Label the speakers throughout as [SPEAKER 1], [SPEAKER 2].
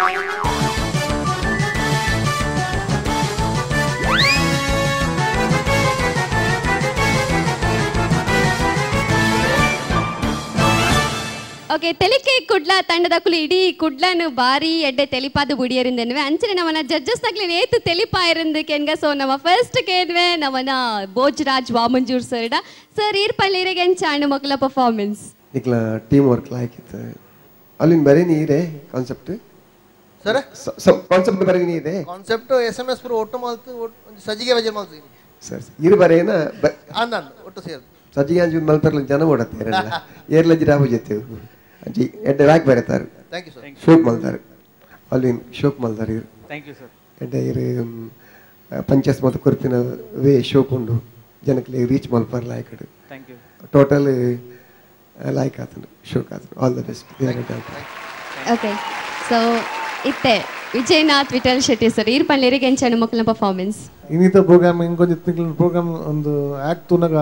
[SPEAKER 1] Okay ತೆಲಿಕೆ ಕುಡ್ಲ ತಂಡದಕುಲು ಇಡೀ ಕುಡ್ಲನು ಬಾರಿ ಎಡ್ಡೆ ತೆಲಿಪಾದ ಬುಡಿಯರಿಂದೆನ್ವೆ ಅಂಚನೆ ನಮ್ಮನ ಜಡ್ಜಸ್ ನಕ್ಲೆ ಏತು ತೆಲಿಪಾಯಿರಂದು ಕೆನ್ಗ. ಸೊ ನಮ್ಮ ಫಸ್ಟ್ ಕೇನ್ವೆ ನಮ್ಮನ ಭೋಜರಾಜ್ ವಾಮಂಜೂರ್ ಸರ್ ಸರ್ ಈರ್ ಪಳ್ಳೀರಿಗೆ ಎಂಚಾಂಡು ಮಕ್ಕಳ ಪರ್ಫಾರ್ಮೆನ್ಸ್
[SPEAKER 2] ನಿಕ್ಲ ಟೀಮ್ ವರ್ಕ್ ಲಾಯ್ಕಿತ್ತು ಅಲ್ಲಿನ ಬರೀ ನೀರೇ concept
[SPEAKER 3] sir
[SPEAKER 2] concept ಬರೀ ನೀರೇ
[SPEAKER 3] concept S M S ಪೂರ ಒಟ್ಟು ಮಾಲ್ತು ಸಜ್ಜಿಗೆ ವೆಜ್ ಮಾಲ್ತು
[SPEAKER 2] ಸರ್ ಇರು ಬರೇನ
[SPEAKER 3] ಅಂದ ಒಟ್ಟು ಸೇರ್
[SPEAKER 2] ಸಜ್ಜಿಗೆ ಅಂಜು ಮಲ್ಪರ್ಲ ಜನ ಓಡತ್ತೆ ಏರ್ಲ ಜಿರಾಬು ಜೊತೆ ಅಂಚಿ ಎಡ್ಡೆ ಲಾಕ್ ಬರೀತಾರೆ
[SPEAKER 3] thank you sir
[SPEAKER 2] ಶೋಕ್ ಮಲ್ತಾರೆ ಅಲ್ಲಿ ಶೋಕ್ ಮಲ್ತಾರೆ ಇರು
[SPEAKER 4] thank you sir
[SPEAKER 2] ಎಡ್ಡೆ ಇರು ಪಂಚಸ್ ಮತ್ತು ಕೊರ್ಪಿನ ವೇ ಶೋಕ್ ಉಂಡು ಜನಕ್ಕೆ reach ಮಲ್ಪರ್ ಲಾಯ್ಕಡು
[SPEAKER 4] thank you
[SPEAKER 2] total like ಆತನು ಶೋಕ್ ಆತನು all the best.
[SPEAKER 1] Okay so ಇತ್ತೆ ವಿಜಯನಾಥ್ ವಿಠಲ್ ಶೆಟ್ಟಿ ಸರ್ ಈರ್ ಪಲ್ಲೇರಿಗೆ ಎಂಚಾಂಡು ಮಕ್ಕಳ ಪರ್ಫಾರ್ಮೆನ್ಸ್
[SPEAKER 5] ಇನ್ನಿತ ಪ್ರೋಗ್ರಾಮ್ ಇಂಕೊಂಜಿ ತಿಂಗಳ ಪ್ರೋಗ್ರಾಮ್ ಒಂದು ಆ್ಯಕ್ಟ್ ತೂನಗ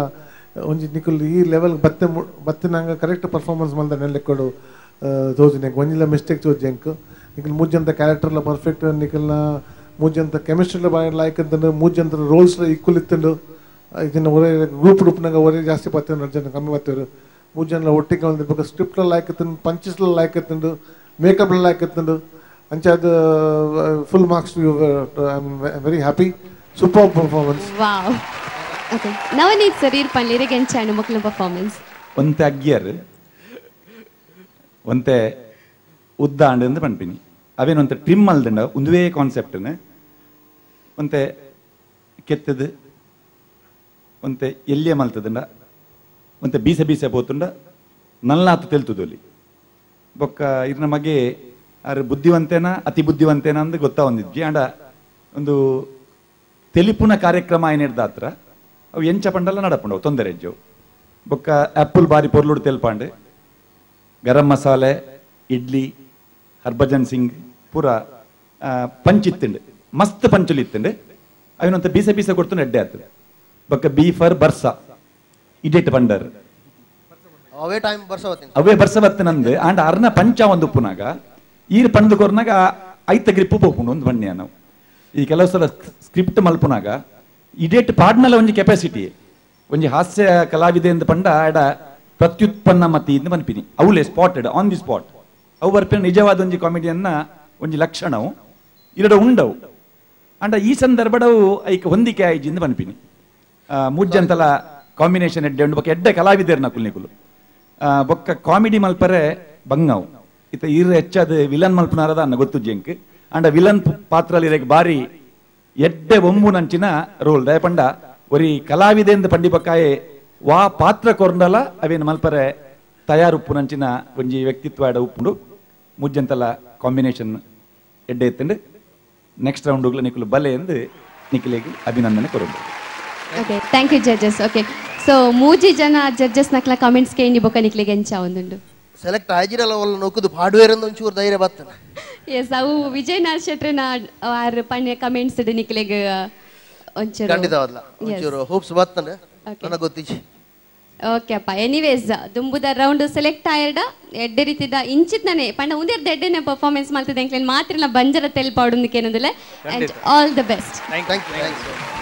[SPEAKER 5] ಒಂಜಿ ನಿಕುಲ್ ಈ ಲೆವೆಲ್ ಬತ್ತೆ ಬತ್ತಿನಂಗ ಕರೆಕ್ಟ್ ಪರ್ಫಾರ್ಮೆನ್ಸ್ ಮಲ್ದ ನೆಲೆಕ್ಕೊಡು ತೋಜಿನ ಒಂಜಿಲ ಮಿಸ್ಟೇಕ್ ತೋಜಿ ಎಂಕ್ ನಿಕುಲ್ ಮೂಜಂತ ಕ್ಯಾರೆಕ್ಟರ್ಲ ಪರ್ಫೆಕ್ಟ್ ನಿಕಲ್ನ ಮೂಜಂತ ಕೆಮಿಸ್ಟ್ರಿಲ ಬಾಯ್ ಲೈಕ್ ಅಂತಂದು ಮೂಜಂತ ರೋಲ್ಸ್ಲ ಈಕ್ವಲ್ ಇತ್ತಂಡು ಇದನ್ನ ಒರೇ ಗ್ರೂಪ್ ರೂಪ್ನಾಗ ಒರೇ ಜಾಸ್ತಿ ಬತ್ತಿನ ಜನ ಕಮ್ಮಿ ಬತ್ತಿರು ಮೂಜನ ಒಟ್ಟಿಗೆ ಒಂದು ಸ್ಕ್ರಿಪ್ಟ್ಲ ಲೈಕ್ ಇತ್ತಂಡು ಪಂಚಸ್ಲ ಲೈಕ್ ಇತ್ತಂಡು ಮೇಕಪ್ಲ ಲೈಕ್ ಇತ್ತಂಡು ಅಂಚಾದ full marks. I am very happy. Super performance.
[SPEAKER 1] Wow. Okay Navaneeth sir ಈರ್ ಪಲ್ಲೇರಿಗೆ ಎಂಚಾಂಡು ಮಕ್ಕಳ ಪರ್ಫಾರ್ಮೆನ್ಸ್
[SPEAKER 6] ಒಂತೆ ಅಗ್ಗಿಯರ್ ಒಂತೆ ಉದ್ದ ಅಂಡ್ ಪನ್ಪಿನಿ ಅವೇನು ಒಂತೆ ಟ್ರಿಮ್ ಅಲ್ದಂಡ ಒಂದುವೇ ಕಾನ್ಸೆಪ್ಟ್ನ ಒಂತೆ ಕೆತ್ತದು ಒಂತೆ ಎಲ್ಲಿಯ ಮಲ್ತದಂಡ ಒಂತೆ ಬೀಸೆ ಬೀಸೆ ಪೋತುಂಡ ನಲ್ಲಾತು ತೆಲ್ತುದೊಲಿ ಬೊಕ್ಕ ಇರ್ನ ಮಗೆ ಆರ್ ಬುದ್ಧಿವಂತೇನ ಅತಿ ಬುದ್ಧಿವಂತೇನ ಅಂದ್ ಗೊತ್ತಾ ಒಂದಿದ್ವಿ ಅಂಡ ಒಂದು ತೆಲಿಪುನ ಕಾರ್ಯಕ್ರಮ ಏನಿಡ್ದ ಹತ್ರ ಅವು ಎಂಚ ಪಂಡಲ್ಲ ನಡಪುಂಡವು ತೊಂದರೆ ಹೆಜ್ಜವು ಬೊಕ್ಕ ಆ್ಯಪಲ್ ಬಾರಿ ಪೊರ್ಲುಡು ತೆಲ್ಪಾಂಡು ಗರಂ ಮಸಾಲೆ ಇಡ್ಲಿ ಹರ್ಭಜನ್ ಸಿಂಗ್ ಪೂರ ಪಂಚಿತ್ತುಂಡು ಮಸ್ತ್ ಪಂಚುಲಿ ಇತ್ತುಂಡು ಅವನಂತ ಬೀಸೆ ಬೀಸೆ ಕೊಡ್ತು ಎಡ್ಡೆ ಆತು ಬೊಕ್ಕ ಬೀಫರ್ ಬರ್ಸಾ ಇಡೇಟ್ ಪಂಡರ್
[SPEAKER 3] ಅವೇ ಟೈಮ್ ಬರ್ಸ
[SPEAKER 6] ಅವೇ ಬರ್ಸ ಬತ್ತನಂದು ಆಂಡ ಅರ್ನ ಪಂಚ ಒಂದು ಉಪ್ಪುನಾಗ ಈರ್ ಪಂದು ಕೊರ್ನಾಗ ಐತ ಗ್ರಿಪ್ಪು ಪೋಪುಂಡು ಒಂದು ಬಣ್ಣ ನಾವು ಈ ಕೆಲವು ಸಲ ಸ್ಕ್ರಿಪ್ಟ್ ಮಲ್ಪುನಾಗ ಇಡೇಟ್ ಪಾಡ್ನಲ್ಲ ಒಂಜಿ ಕೆಪಾಸಿಟಿ ಒಂಜಿ ಹಾಸ್ಯ ಕಲಾವಿದೆ ಅಂತ ಪಂಡ ಆಡ ಪ್ರತ್ಯುತ್ಪನ್ನ ಮತಿ ಇಂದ ಮನ್ಪಿನಿ ಅವಲೇ spotted on the spot ಅವು ಬರ್ಪಿನ ನಿಜವಾದ ಒಂಜಿ ಕಾಮಿಡಿಯನ್ನ ಒಂಜಿ ಲಕ್ಷಣವು ಇರಡ ಉಂಡವು ಅಂಡ ಈ ಸಂದರ್ಭಡವು ಐಕ ಹೊಂದಿಕೆ ಆಯ್ಜಿಂದ ಮನ್ಪಿನಿ ಮುಜ್ಜಂತಲ ಕಾಂಬಿನೇಷನ್ ಎಡ್ಡೆ ಉಂಡು ಬೊಕ್ಕ ಎಡ್ಡೆ ಕಲಾವಿದೆರ್ ನಕುಲ್ ನಿಕುಲು ಬೊಕ್ಕ ಕಾಮಿಡಿ ಮಲ್ಪರೆ ಬಂಗವು ಇತ್ತ ಇರ್ ಹೆಚ್ಚಾದ ವಿಲನ್ ಮಲ್ಪನಾರದ ಅನ್ನ ಗೊತ್ತು ಜಂಕ್ ಅಂಡ ವಿಲನ್ ಪಾತ್ರಲಿ ಇರಕ್ಕೆ ಬಾರಿ ಎಡ್ಡೆ ಒಮ್ಮು ನಂಚಿನ ರೋಲ್ ದಯಪಂಡ ಒರಿ ಕಲಾವಿದೆ ಎಂದು ಪಂಡಿಪಕ್ಕಾಯೆ ವಾ ಪಾತ್ರ ಕೊರ್ಂಡಲ ಅವೇನು ಮಲ್ಪರೆ ತಯಾರುಪ್ಪು ನಂಚಿನ ಒಂಜಿ ವ್ಯಕ್ತಿತ್ವ ಎಡ ಉಪ್ಪುಂಡು ಮುಜ್ಜಂತಲ ಕಾಂಬಿನೇಷನ್ ಎಡ್ಡೆ ಎತ್ತಂಡು ನೆಕ್ಸ್ಟ್ ರೌಂಡ್ ನಿಕುಲು ಬಲೆ ಎಂದು ನಿಖಿಲಿಗೆ ಅಭಿನಂದನೆ ಕೊರೊಂಡು.
[SPEAKER 1] Okay thank you judges. Okay so ಮೂಜಿ ಜನ ಜಡ್ಜಸ್ ನಕ್ಲ ಕಮೆಂಟ್ಸ್ ಕೇಂಡಿ ಬೊಕ್ಕ ನಿಕ್ಲಿಗೆ ಎಂಚ ಒಂದುಂಡು
[SPEAKER 3] ಸೆಲೆಕ್ಟ್ ಆಜಿರಲ್ಲ ಒಲ್ಲ ನೊಕ್ಕುದು ಪಾಡುವೇರಂದು ಒಂಚೂರು ಧೈರ್ಯ ಬರ್ತದೆ.
[SPEAKER 1] ಎಸ್ ಅವು ವಿಜಯನಾಥ್ ಶೆಟ್ರನ ಆರ್ ಪಣ್ಯ ಕಮೆಂಟ್ಸ್ ನಿಕ್ಲೆಗ್ ಒಂಚೂರು
[SPEAKER 3] ಖಂಡಿತವಲ್ಲ ಒಂಚೂರು ಹೋಪ್ಸ್ ಬರ್ತದೆ ನನಗೆ ಗೊತ್ತಿಜಿ.
[SPEAKER 1] ಓಕೆ ಅಪ್ಪ ಎನಿವೇಸ್ ದುಂಬುದ ರೌಂಡ್ ಸೆಲೆಕ್ಟ್ ಆಯರ್ಡ ಎಡ್ಡೆ ರೀತಿದ ಇಂಚಿತ್ನೇ ಪಂಡ ಉಂದಿರ್ದ ಎಡ್ಡೆನೆ ಪರ್ಫಾರ್ಮೆನ್ಸ್ ಮಾಡ್ತಿದ್ದೆ ಎಂಕ್ಲೇನ್ ಮಾತ್ರ ಬಂಜರ ತೆಲ್ಪಾಡುಂದಕ್ಕೇನಂದಿಲ್ಲ. And all the best.
[SPEAKER 3] Thank you.